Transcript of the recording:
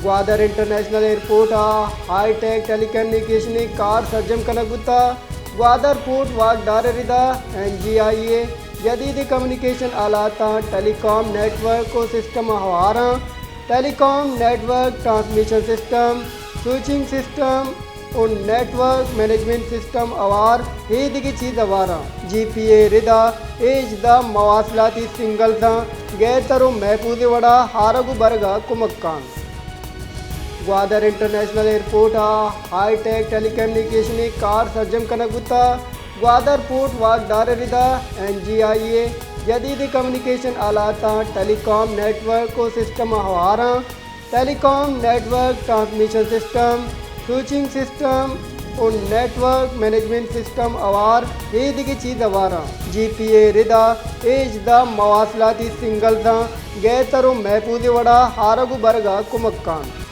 Gwadar international airport ءَ high tech telecommunication کارڈ سرجم کنگ بوتگ۔ گوادر پورٹ واکدار ءِ ردا این جی آئی ءِ جدید کمیونیکیشن آلاتاں، ٹیلی کام نیٹ ورک ءُ سسٹم ءَ ہوار اَنت۔ Telecom network transmission system, switching system ءُ نیٹ ورک مینجمنٹ سسٹم ہوار ایدگہ چیز ہوار اَنت۔ جی پی اے ءِ ردا ہژدہ مواصلاتی سنگلزاں گہتر ءُ محفوظیں وڑا آرگ ءُ برگ ءَ کمک کنت۔ گوادر انٹرنیشنل ایئرپورٹ ءَ ہائی ٹیک ٹیلی کمیونیکیشن کارڈ سرجم کنگ بوتگ۔ گوادر پورٹ واکدار ءِ ردا این جی آئی ءِ جدید کمیونیکیشن آلاتاں، ٹیلی کام نیٹ ورک ءُ سسٹم ءَ ہوار اَنت۔ Telecom network transmission system, switching system ءُ نیٹ ورک مینجمنٹ سسٹم ہوار ایدگہ چیز ہوار اَنت۔ جی پی اے ءِ ردا ہژدہ مواصلاتی سنگلزاں گہتر ءُ محفوظیں وڑا آرگ ءُ برگ ءَ کمک کنت۔